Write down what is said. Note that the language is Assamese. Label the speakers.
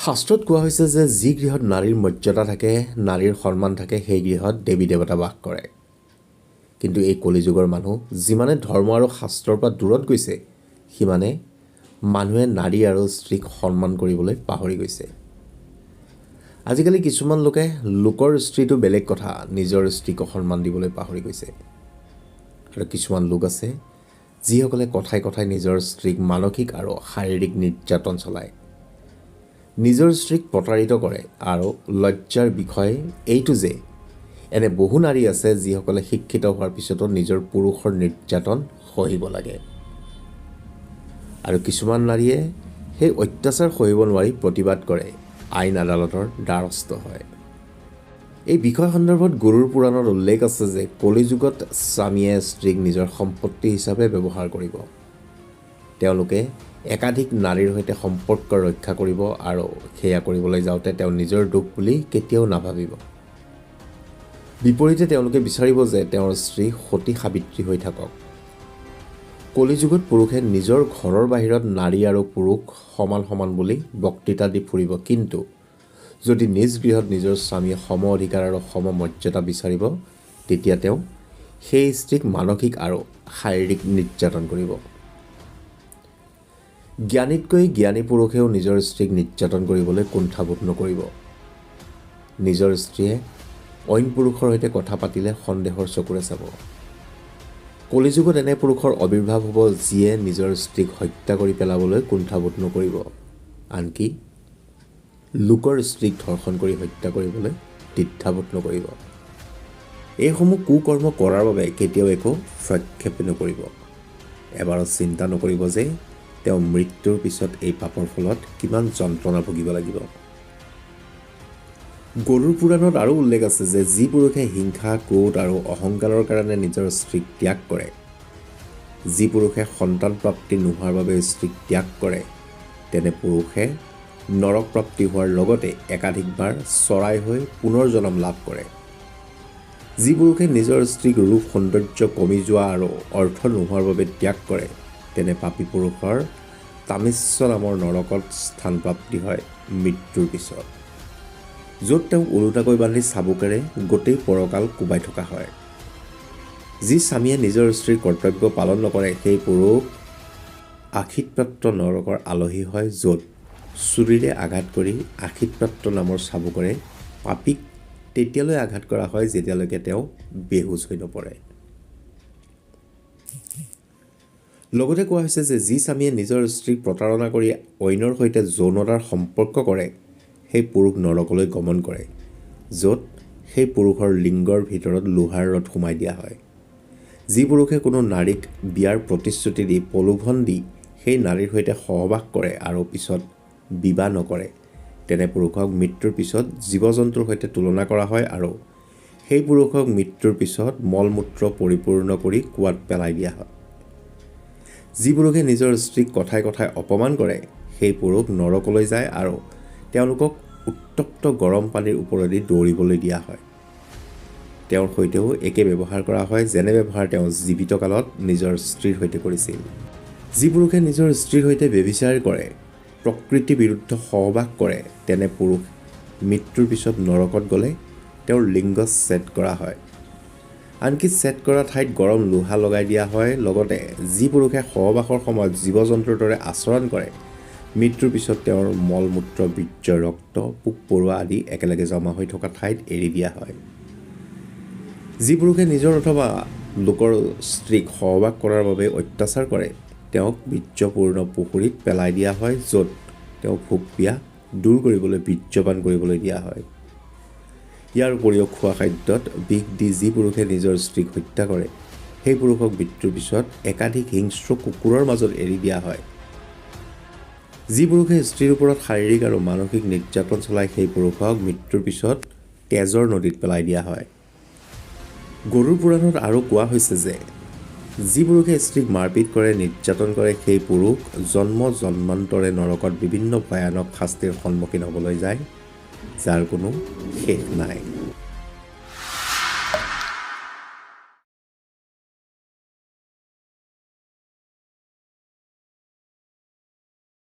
Speaker 1: শাস্ত্ৰত কোৱা হৈছে যে যি গৃহত নাৰীৰ মৰ্যাদা থাকে, নাৰীৰ সন্মান থাকে, সেই গৃহত দেৱী দেৱতা বাস কৰে। কিন্তু এই কলিযুগৰ মানুহ যিমানে ধৰ্ম আৰু শাস্ত্ৰৰ পৰা দূৰত গৈছে, সিমানে মানুহে নাৰী আৰু স্ত্ৰীক সন্মান কৰিবলৈ পাহৰি গৈছে। আজিকালি কিছুমান লোকে লোকৰ স্ত্ৰীটো বেলেগ কথা, নিজৰ স্ত্ৰীকো সন্মান দিবলৈ পাহৰি গৈছে। আৰু কিছুমান লোক আছে যিসকলে কথাই কথাই নিজৰ স্ত্ৰীক মানসিক আৰু শাৰীৰিক নিৰ্যাতন চলায়, নিজৰ স্ত্ৰীক প্ৰতাৰিত কৰে। আৰু লজ্জাৰ বিষয় এইটো যে এনে বহু নাৰী আছে যিসকলে শিক্ষিত হোৱাৰ পিছতো নিজৰ পুৰুষৰ নিৰ্যাতন সহিব লাগে। আৰু কিছুমান নাৰীয়ে সেই অত্যাচাৰ সহিব নোৱাৰি প্ৰতিবাদ কৰে, আইন আদালতৰ দ্বাৰস্থ হয়। এই বিষয় সন্দৰ্ভত গৰুড় পুৰাণত উল্লেখ আছে যে কলিযুগত স্বামীয়ে স্ত্ৰীক নিজৰ সম্পত্তি হিচাপে ব্যৱহাৰ কৰিব। তেওঁলোকে একাধিক নাৰীৰ সৈতে সম্পৰ্ক ৰক্ষা কৰিব আৰু সেয়া কৰিবলৈ যাওঁতে তেওঁ নিজৰ দোষ বুলি কেতিয়াও নাভাবিব। বিপৰীতে তেওঁলোকে বিচাৰিব যে তেওঁৰ স্ত্ৰী সতী সাবিত্ৰী হৈ থাকক। কলিযুগত পুৰুষে নিজৰ ঘৰৰ বাহিৰত নাৰী আৰু পুৰুষ সমান সমান বুলি বক্তৃতা দি ফুৰিব, কিন্তু যদি নিজ গৃহত নিজৰ স্বামীয়ে সম অধিকাৰ আৰু সম মৰ্যাদা বিচাৰিব, তেতিয়া তেওঁ সেই স্ত্ৰীক মানসিক আৰু শাৰীৰিক নিৰ্যাতন কৰিব। জ্ঞানীতকৈ জ্ঞানী পুৰুষেও নিজৰ স্ত্ৰীক নিৰ্যাতন কৰিবলৈ কুণ্ঠাবোধ নকৰিব। নিজৰ স্ত্ৰীয়ে অইন পুৰুষৰ সৈতে কথা পাতিলে সন্দেহৰ চকুৰে চাব। কলিযুগত এনে পুৰুষৰ আৱিৰ্ভাৱ হ'ব যিয়ে নিজৰ স্ত্ৰীক হত্যা কৰি পেলাবলৈ কুণ্ঠাবোধ নকৰিব, আনকি লোকৰ স্ত্ৰীক ধৰ্ষণ কৰি হত্যা কৰিবলৈ দ্বিধাবোধ নকৰিব। এইসমূহ কুকৰ্ম কৰাৰ বাবে কেতিয়াও একো প্ৰক্ষেপ নকৰিব। এবাৰো চিন্তা নকৰিব যে তেওঁ মৃত্যুৰ পিছত এই পাপৰ ফলত কিমান যন্ত্ৰণা ভুগিব লাগিব। গৰুড় পুৰাণত আৰু উল্লেখ আছে যে যি পুৰুষে হিংসা, ক্ৰোধ আৰু অহংকাৰৰ কাৰণে নিজৰ স্ত্ৰীক ত্যাগ কৰে, যি পুৰুষে সন্তান প্ৰাপ্তি নোহোৱাৰ বাবে স্ত্ৰীক ত্যাগ কৰে, তেনে পুৰুষে নৰক প্ৰাপ্তি হোৱাৰ লগতে একাধিকবাৰ চৰাই হৈ পুনৰ জন্ম লাভ কৰে। যি পুৰুষে নিজৰ স্ত্ৰীক ৰূপ সৌন্দৰ্য কমি যোৱা আৰু অৰ্থ নোহোৱাৰ বাবে ত্যাগ কৰে, তেনে পাপী পুৰুষৰ তামিশ্ৰ নামৰ নৰকত স্থান প্ৰাপ্তি হয় মৃত্যুৰ পিছত, য'ত তেওঁক ওলোটাকৈ বান্ধি চাবুকেৰে গোটেই পৰকাল কোবাই থকা হয়। যি স্বামীয়ে নিজৰ স্ত্ৰীৰ কৰ্তব্য পালন নকৰে, সেই পুৰুষ আশীতপ্ৰাপ্ত নৰকৰ আলহী হয়, য'ত ছুৰীৰে আঘাত কৰি আশীতপ্ৰাপ্ত নামৰ চাবুকেৰে পাপীক তেতিয়ালৈ আঘাত কৰা হয় যেতিয়ালৈকে তেওঁ বেহুচ হৈ নপৰে। লগতে কোৱা হৈছে যে যি স্বামীয়ে নিজৰ স্ত্ৰীক প্ৰতাৰণা কৰি অইনৰ সৈতে যৌনতাৰ সম্পৰ্ক কৰে, সেই পুৰুষ নৰকলৈ গমন কৰে, য'ত সেই পুৰুষৰ লিংগৰ ভিতৰত লোহাৰ ৰড সোমাই দিয়া হয়। যি পুৰুষে কোনো নাৰীক বিয়াৰ প্ৰতিশ্ৰুতি দি প্ৰলোভন দি সেই নাৰীৰ সৈতে সহবাস কৰে আৰু পিছত বিবাহ নকৰে, তেনে পুৰুষক মৃত্যুৰ পিছত জীৱ-জন্তুৰ সৈতে তুলনা কৰা হয় আৰু সেই পুৰুষক মৃত্যুৰ পিছত মল-মূত্ৰ পৰিপূৰ্ণ কৰি কুঁৱাত পেলাই দিয়া হয়। যি পুৰুষে নিজৰ স্ত্ৰীক কথাই কথাই অপমান কৰে, সেই পুৰুষ নৰকলৈ যায় আৰু তেওঁলোকক উত্তপ্ত গৰম পানীৰ ওপৰেদি দৌৰিবলৈ দিয়া হয়। তেওঁৰ সৈতেও একে ব্যৱহাৰ কৰা হয় যেনে ব্যৱহাৰ তেওঁ জীৱিত কালত নিজৰ স্ত্ৰীৰ সৈতে কৰিছিল। যি পুৰুষে নিজৰ স্ত্ৰীৰ সৈতে ব্যভিচাৰ কৰে, প্ৰকৃতি বিৰুদ্ধ সহবাস কৰে, তেনে পুৰুষ মৃত্যুৰ পিছত নৰকত গ'লে তেওঁৰ লিংগ ছেদ কৰা হয়। আনকি ছেদ কৰা ঠাইত গৰম লোহা লগাই দিয়া হয়। লগতে যি পুৰুষে সহবাসৰ সময়ত জীৱ-জন্তুৰ দৰে আচৰণ কৰে, মৃত্যুৰ পিছত তেওঁৰ মল-মূত্ৰ, বীৰ্য, ৰক্ত, পোক-পৰুৱা আদি একেলগে জমা হৈ থকা ঠাইত এৰি দিয়া হয়। যি পুৰুষে নিজৰ অথবা লোকৰ স্ত্ৰীক সহবাস কৰাৰ বাবে অত্যাচাৰ কৰে, তেওঁক বীৰ্যপূৰ্ণ পুখুৰীত পেলাই দিয়া হয়, য'ত তেওঁ ভোক পিয়াহ দূৰ কৰিবলৈ বীৰ্যপান কৰিবলৈ দিয়া হয়। ইয়াৰ উপৰিও খোৱা খাদ্যত বিষ দি যি পুৰুষে নিজৰ স্ত্ৰীক হত্যা কৰে, সেই পুৰুষক মৃত্যুৰ পিছত একাধিক হিংস্ৰ কুকুৰৰ মাজত এৰি দিয়া হয়। যি পুৰুষে স্ত্ৰীৰ ওপৰত শাৰীৰিক আৰু মানসিক নিৰ্যাতন চলায়, সেই পুৰুষক মৃত্যুৰ পিছত তেজৰ নদীত পেলাই দিয়া হয়। গৰুড় পুৰাণত আৰু কোৱা হৈছে যে যি পুৰুষে স্ত্ৰীক মাৰপিট কৰে, নিৰ্যাতন কৰে, সেই পুৰুষ জন্ম জন্মান্তৰে নৰকত বিভিন্ন ভয়ানক শাস্তিৰ সন্মুখীন হ'বলৈ যায়, যাৰ কোনো শেষ নাই।